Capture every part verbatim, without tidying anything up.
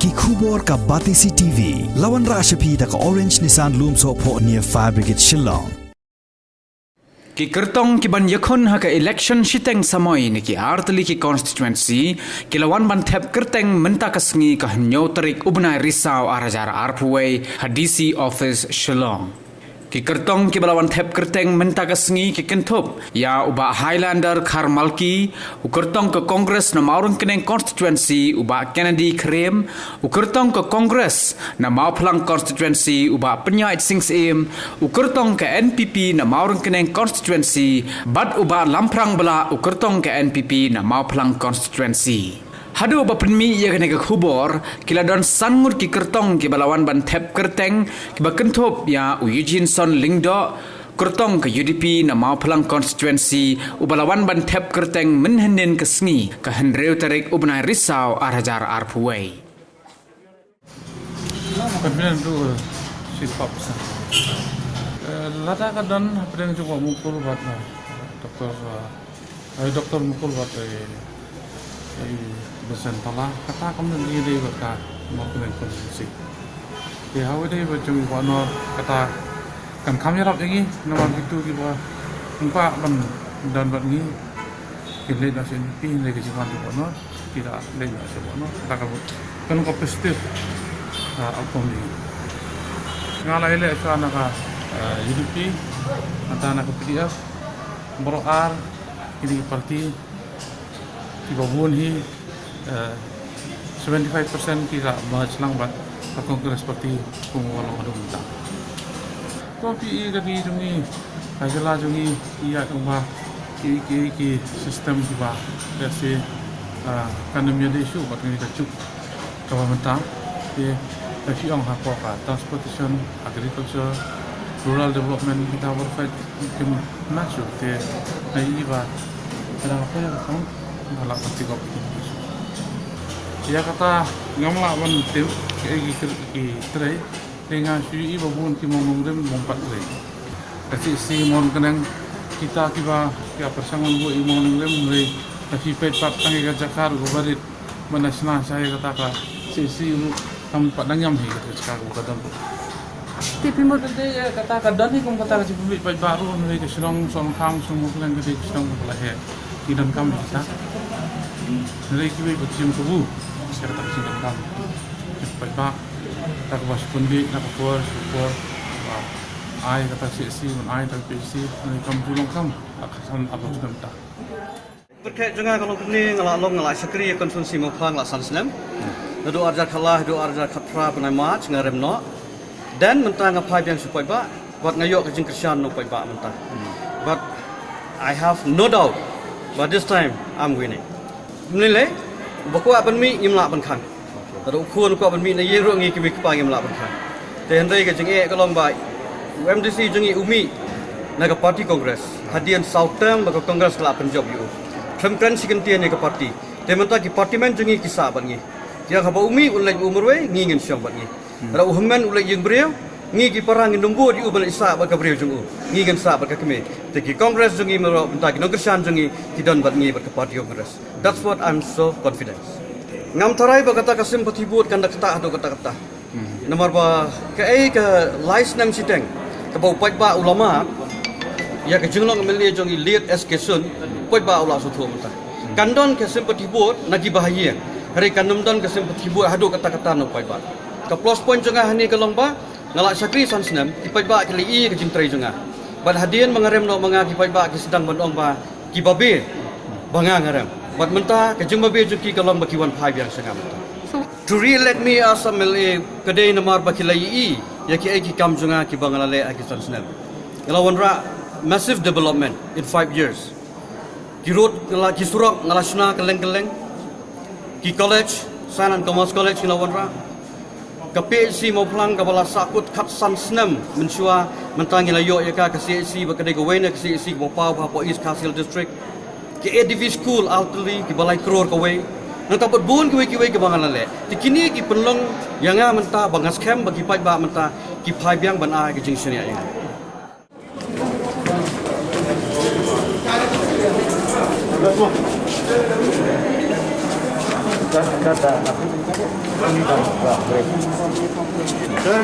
Ki khubor ka Batesi T V. La wanrah sha phi da ka Orange Nissan Lumsohphoh near Fire Brigade Shillong. Ki kyrtong ki ban ïakhun ha ka election shiteng samoi na ki artylli ki constituency ki la wan ban thep kyrteng mynta ka sngi ka hynñiew tarik u bnai Risaw ar hajar arphew wei ha D C office Shillong. Ki kyrtong ki ba la wan thep kyrteng mynta ka sngi ki kynthup ïa u Bah Highlander Kharmalki, u kyrtong ka Congress na Mawryngkneng constituency u Bah Kennedy Khrem, u kyrtong ka Congress na Mawphlang constituency u Bah Pynïaid Sing Syiem, u kyrtong ka N P P na Mawryngkneng constituency bad u Bah Lamphrang Blah, u kyrtong ka N P P na Mawphlang constituency. Haduh ba pynmih ïa kane ka khubor, ki la don san ngut ki kyrtong ki ba la wan ban thep kyrteng, ki ba kynthup ïa u Eugeneson Lyngdoh, kyrtong ka U D P na Mawphlang constituency, u ba la wan ban thep kyrteng mynhynnin ka sngi ka hynriew tarik u bnai Risaw ar hajar arphew wei. Convenient to, uh, sit up. Eh, lada ka don hapdeng jong u Bah Mukul bad, eh, Doctor, eh, eh, Doctor Mukul bad, eh, eh, Vincent Pala, kata kam don ïa dei bad ka Mawryngkneng constituency. Te hawei dei bad jong u Bah Nor, kata kan kham ïarap ïa ngi, namar kitu kiba ym pat ban don bad ngi. Ki leit noh sha N P P, hynrei ka jingwan ka baroh noh, ki la leit noh sha baroh noh, kata ka, kan ka positive, ah, outcome jong ngi. Nga la ïaleh shuwa na ka, ah, U D P, nangta na ka P D F, baroh ar, kine ki party, kiba bun hi, eh, seventy-five percent ki la merge lang bad ka Congress Party kum ka long haduh mynta. To phi i ka ri jong ngi, ka jylla jong ngi, i ïa kaba ki, ki, ki system kiba, let's say, ah, kan ym ïadei shuh bad kane ka juk kaba mynta. Te, te phi ong hapoh ka transportation, agriculture, rural development, kita baroh phi Kim na shu te na i ba ka dang ka poi ka song na la ka tigop. Ïa kata ngam lah ban tip ki, ki, ki trei. Te nga shu i ba bun ki mong nongrim bun pat trei. Ka C C Mawryngkneng kita kiba ki pyrshang ban buh i mong nongrim, hynrei ka phi peit pat tang ïa ka jaka ruh ka barit. Ban da shna shai kata ka C C ruh kam pat dang ïam hi kata ka jaka ka don. Te phi mut, kata ka don hi kum kata ka jingpynbeit paidbah ruh, hynrei ka shnong Sohryngkham, shnong Mawryngkneng ka dei ka shnong kaba la heh. Ki donkam hi kata. Hynrei kiwei pat jingkabu ïa kata ka jingdonkam. Paidbah, kata kaba shu pynbeit na ka por sha ka por, ba ai kata C C, ban ai kata P C, hynrei kam ju long kam, ka san ap ka jingdonkam. Pyrkhat jong nga ka long kumne, nga la long, nga la shakri ha constituency Mawphlang la san snem. Naduh arhajar khatlai haduh arhajar khatphra bnai March nga rem noh. Then mynta nga phai biang sha u paidbah, bad nga ïoh ka jingkyrshan na u paidbah mynta. But I have no doubt, but this time I'm winning. Mynlei, ba kwah ban mih ngim lah ban khang. Lada u khun u kwah ban mih na ïing ruh ngi ki mei ki pa ngim lah ban khang. Te hynrei ka jingeh ka long ba u M D C jong ngi u mih na ka party Congress. Hadien saw term ba ka Congress ka la pynjop ïa u. Khlem kren shi kyntien ïa ka party. Te mynta ki party man jong ngi ki sah bad ngi. Te haba u mih un leit umrwei ngi ngin shong bad ngi. Lada u hynmen u leit ïing briew, ngi ki para ngin ym bud ïa u ban leit sah bad ka briew jong u. Ngi ngin sah bad ka kmie. Te ki Congress jong ngi baroh, mynta ki nongkyrshan jong ngi ki don bad ngi bad ka party Congress. That's what I'm so confident. Ngam tharai ba kata ka sympathy vote kan da ktah haduh katta katta. Namar ba kaei ka lai snem shiteng kaba u paidbah u la mad ïa ka jinglong M L A jong i late S K Sun, u paidbah u la sngewthuh mynta. Kan don ka sympathy vote na kiba ha ïing, hynrei kan ym don ka sympathy vote haduh katta katta na u paidbah. Ka plus point jong nga hangne ka long ba nga la shakri san snem, ki paidbah ki la ïohi ïa ka jingtrei jong nga. Bad hadien ba nga rem noh ma nga, ki paidbah ki sdang ban ong ba kiba beh ba nga nga rem. Bad mynta ka jingbabe jong ki ka long ba ki wan phai biang sha nga mynta. To re-elect me as M L A ka dei namar ba ki la ïohi ïa kiei ki kam jong nga kiba nga la leh ha ki san snem. Nga la wanrah massive development in five years. Ki road nga la, ki surok nga la shna kylleng kylleng. Ki college, Science and Commerce College nga la wanrah. Ka P H C Mawphlang kaba la sahkut khatsan snem mynshuwa, mynta ngi la ïoh ïa ka, ka C H C ba ka dei kawei na ka C H C kaba paw bha hapoh East Khasi Hills District. Ka A D V School artylli kiba lai klur kawei. Nangta bad bun kiwei kiwei kiba nga la leh. Te kine ki pynlong ïa nga mynta ba nga skhem ba ki paidbah mynta ki phai biang ban ai ka jingshaniah ïa nga. Sir,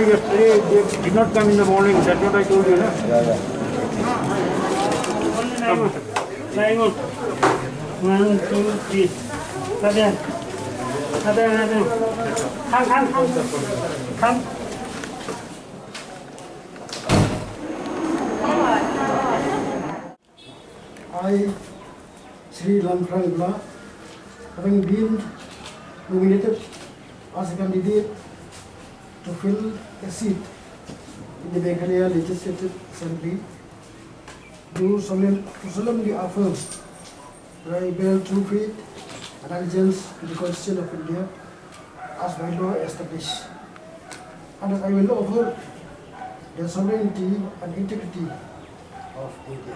yesterday they did not come in the morning. That's what I told you, na? Hang on. One, two, three. Come here. Come here, come here. Come, come, come. Come. I, Shri Lamprang Gula, having been nominated as a candidate to fill a seat in the Meghalaya Legislative Assembly, do solemn-, do solemnly affirm that I bear true faith and allegiance to the Constitution of India as by law established, and that I will uphold the sovereignty and integrity of India.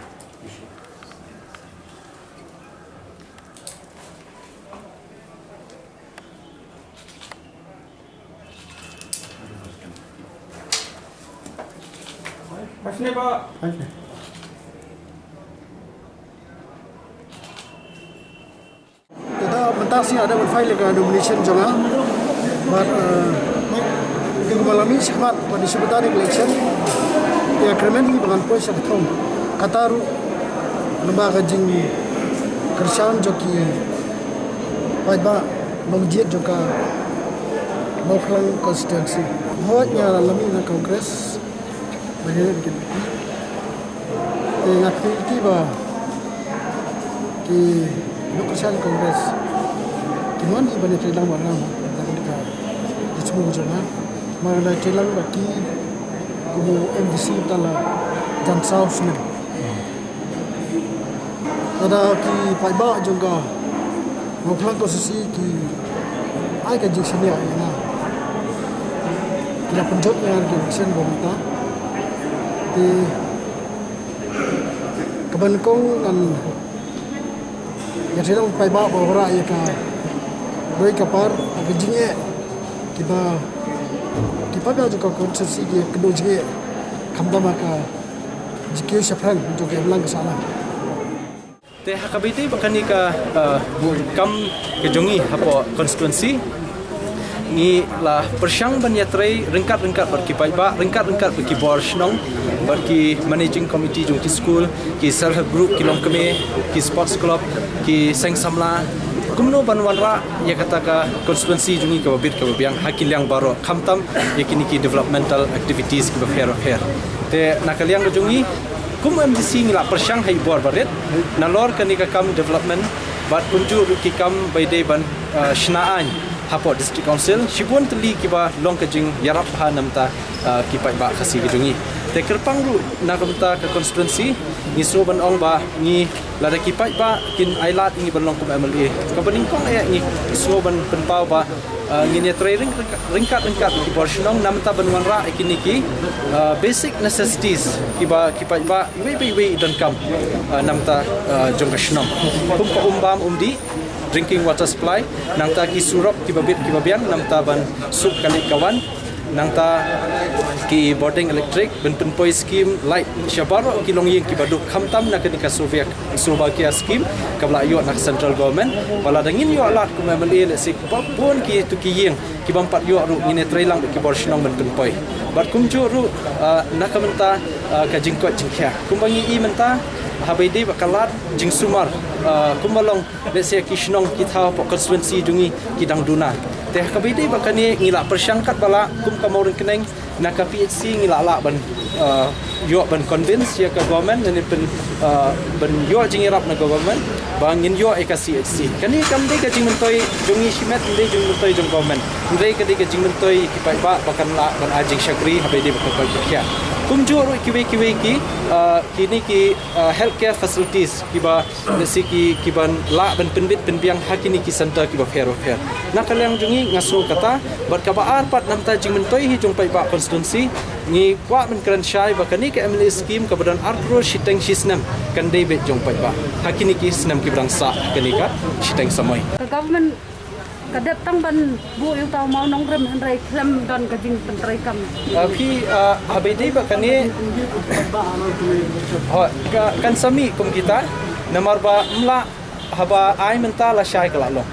Te mynta shisha nga dang file ka nomination jong nga. Bad, eh, kaba la mih shakhmat bad ïa shu bynta election, ïa kyrmen hi ba ngan poi sha ka thong. Kata ruh namar ka jingkyrshan jong ki paidbah nongjied jong ka Mawphlang constituency. Hooid, nga la mih na Congress. Ba ngi ïa ki, te nga kyrti ba ki nongkyrshan Congress kin wan hi ban ïatrei lang bad nga, da kane ka jingthmu jong nga. Namar lada trei lang bad ki kum u M D C tang la jan saw snem. Lada ki paidbah jong ka Mawphlang constituency ki ai ka jingshaniah ïa nga, ki la pynjot ïa nga ha ki election ba mynta. Te kaba nyngkong ngan ïatrei lang paidbah ba wanrah ïa ka dei ka par ka jingeh kiba ki paidbah jong ka constituency ki kynduh jingeh khamtam ha ka jingkiew shaphrang jong ka imlang ka sahlang. Te ha kaba ïadei bad kane ka, uh, kam ka jong ngi hapoh constituency, ngi la pyrshang ban ïatrei ryngkat-ryngkat bad ki paidbah, ryngkat-ryngkat bad ki bor shnong, bad ki managing committee jong ki skul, ki self help group, ki longkmie, ki sports club, ki seng samla, kumno ban wanrah ïa kata ka constituency jong ngi kaba bit kaba biang ha ki liang baroh, khamtam ïa kine ki developmental activities kiba pher bapher. Te na ka liang ka jong ngi kum M D C ngi la pyrshang ha i bor barit nalor kane ka kam development bad kumjuh ruh ki kam ba ïadei ban, uh, shna aiñ hapoh District Council, shibun tylli kiba long ka jingïarap ha namar, uh, ki paidbah Khasi ka jong ngi. Te kyrpang ruh na ka bynta ka constituency ngi sngew ban ong ba ngi lada ki paidbah kin ai lad ïa ngi ban long kum M L A, kaba nyngkong eh ngi sngew ban pynpaw ba, uh, ngin ïatrei ryng-, ryngkat-ryngkat ki bor shnong namar ban wanrah ïa kine ki, uh, basic necessities kiba ki paidbah iwei pa iwei i donkam, uh, namar, uh, jong ka shnong, kum ka um bam um dih, drinking water supply, nangta ki surok kiba bit kiba biang namar ban suk ka leit ka wan, nangta ki bording electric, ban pynpoi skim light sha baroh ki longïing kiba duk, khamtam na kane ka Saubhag-, Saubhagya skim kaba la ïoh na ka central government. Ba lada ngin ïoh lad kum M L A, lehse kiba bun kito ki ïing ki bym pat ïoh ruh ngin ïatrei lang bad ki bor shnong ban pynpoi. Bad kumjuh ruh, ah, na ka bynta, ah, ka jingkoit jingkhiah, kumba ngi i mynta, haba ïadei bad ka lad jingsumar, ah, kumba long, lehse ki shnong ki thaw hapoh constituency jong ngi ki dang duna. Te ha kaba ïadei bad kane ngi la pyrshang katba lah kum ka Mawryngkneng, na ka P H C ngi la lah ban, ah, ïoh ban convince ïa ka government, lane pyn, ah, ban ïoh jingïarap na government ba ngin ïoh ïa ka C H C. Kane kam dei ka jingmyntoi jong ngi shimet, ym dei jingmyntoi jong government, hynrei ka dei ka jingmyntoi ki paidbah ba kan lah ban ai jingshakri haba ïadei bad ka koit ka khiah. Kumjuh ruh kiwei kiwei ki, ah, kine ki, ah, healthcare facilities kiba, lehse ki, ki ban lah ban pynbit pynbiang ha kine ki centre kiba pher bapher. Na ka liang jong ngi nga sngew kata, bad kaba ar pat namar jingmyntoi hi jong paidbah constituency, ngi kwah ban kren shai ba kane ka M L A scheme kaba don ar klur shiteng shisnem kan dei beit jong paidbah ha kine ki snem kiba dang sah ha kane ka shiteng samoi. Ka government ka dep tang ban buh ïa uta u mawnongrim hynrei khlem don ka jingpyntreikam. Ah, phi, ah, haba ïadei bad kane, ho, ka, kan sa mih kum kita, namar ba ym lah, haba ai mynta lashai ka la long.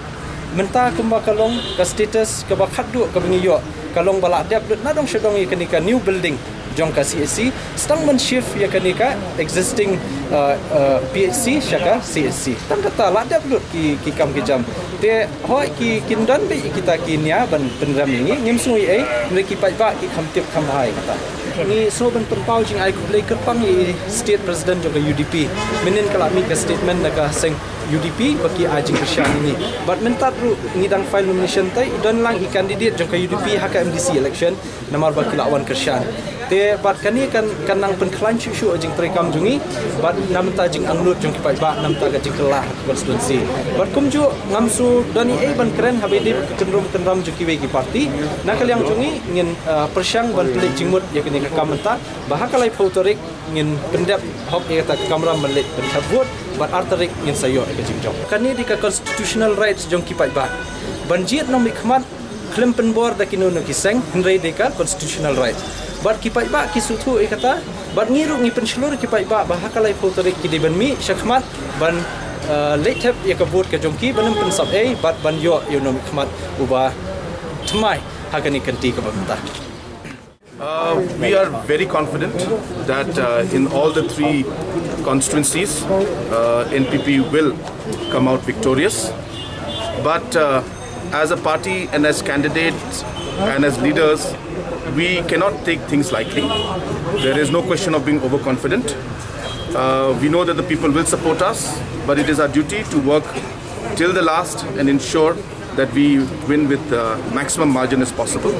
Mynta kumba ka long ka status kaba khatduh kaba ngi ïoh, ka long ba la dep lut na dong sha dong ïa kane ka new building jong ka C H C, sdang ban shift ïa kane ka existing, uh, uh, P H C sha ka C H C. Tang kata la dep lut ki, ki kam ki jam. Te hoi ki, kin don beit kita ki nia ban pynrem ïa ngi, ngim sngew ei ei, hynrei ki paidbah ki kham tip kham bha ïa kata. Ngi sngew ban pynpaw jingai khublei kyrpang ïa i State President jong ka U D P. Mynnin ka la mih ka statement na ka seng U D P ba ki ai jingkyrshan ïa ngi. Bad mynta ruh ngi dang file nomination te, i don lang i candidate jong ka U D P ha ka M D C election, namar ba ki la wan kyrshan. Te bad kane kan, kan nang pynkhlaiñ shuh shuh ïa jingtrei kam jong ngi, bad na bynta jingangnud jong ki paidbah, na bynta ka jingkylla ha ka constituency. Bad kumjuh ngam sngew don ei ei ban kren haba ïadei bad ka kynrum kynram jong kiwei ki party. Na ka liang jong ngi ngin, uh, pyrshang ban pynleit jingmut ïa kane ka kam mynta, ba ha ka laiphew tarik ngin pyndep hok ïa kata ka kamram ban leit pynthep vote, bad ar tarik ngin sa ïoh ïa ka jingjop. Kane dei ka constitutional rights jong ki paidbah ban jied nongmihkhmat, khlem pynbor da kino kino ki seng, hynrei dei ka constitutional rights. Bad ki paidbah ki sngewthuh ïa kata, bad ngi ruh ngi pynshlur ïa ki paidbah ba ha ka laiphew tarik ki dei ban mih shakhmat ban, uh, leit thep ïa ka vote ka jong ki, ban ym pynsap ei, bad ban ïoh ïa u nongmihkhmat uba thymmai ha kane ka kynti kaba mynta. Uh, we are very confident that, uh, in all the three constituencies, uh, N P P will come out victorious. But, uh, as a party and as candidates and as leaders, we cannot take things lightly. There is no question of being overconfident. Uh, we know that the people will support us, but it is our duty to work till the last and ensure that we win with, uh, maximum margin as possible.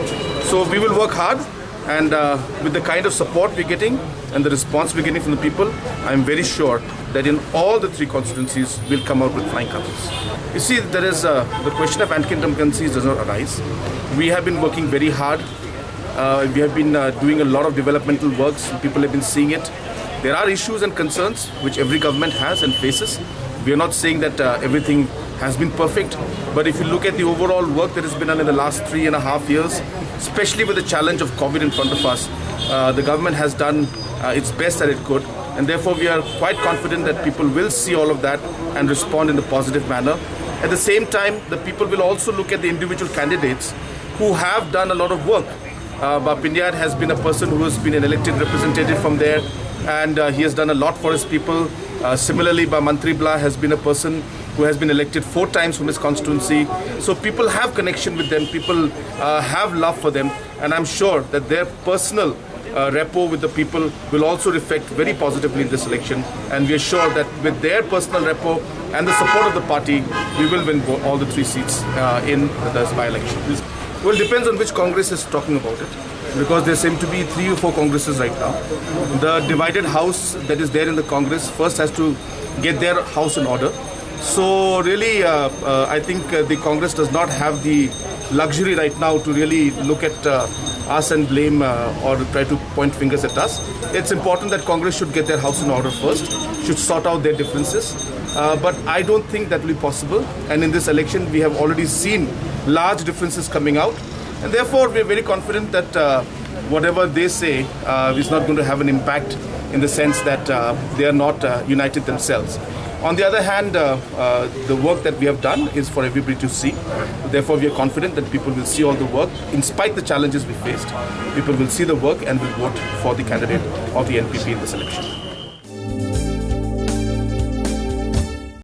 So we will work hard, and, uh, with the kind of support we're getting and the response we're getting from the people, I'm very sure that in all the three constituencies we'll come out with flying colors. You see, there is, uh, the question of anti-incumbencies does not arise. We have been working very hard. Uh, we have been, uh, doing a lot of developmental works. People have been seeing it. There are issues and concerns which every government has and faces. We are not saying that, uh, everything has been perfect, but if you look at the overall work that has been done in the last three and a half years, especially with the challenge of COVID in front of us, uh, the government has done, uh, its best that it could, and therefore we are quite confident that people will see all of that and respond in a positive manner. At the same time, the people will also look at the individual candidates who have done a lot of work. Uh, Bah Pyndiah has been a person who has been an elected representative from there, and, uh, he has done a lot for his people. Uh, similarly, Bah Mantri Blah has been a person who has been elected four times from his constituency. So people have connection with them, people, uh, have love for them, and I'm sure that their personal, uh, rapport with the people will also reflect very positively in this election. And we are sure that with their personal rapport and the support of the party, we will win bo-, all the three seats, uh, in this by-election. Well, it depends on which Congress is talking about it, because there seem to be three or four Congresses right now. The divided house that is there in the Congress first has to get their house in order. So really, uh, uh, I think, uh, the Congress does not have the luxury right now to really look at, uh, us and blame, uh, or try to point fingers at us. It's important that Congress should get their house in order first, should sort out their differences. Uh, but I don't think that will be possible. And in this election, we have already seen large differences coming out. And therefore, we are very confident that, uh, whatever they say, uh, is not going to have an impact in the sense that, uh, they are not, uh, united themselves. On the other hand, uh, uh, the work that we have done is for everybody to see. Therefore, we are confident that people will see all the work. In spite the challenges we faced, people will see the work and will vote for the candidate of the N P P in this election.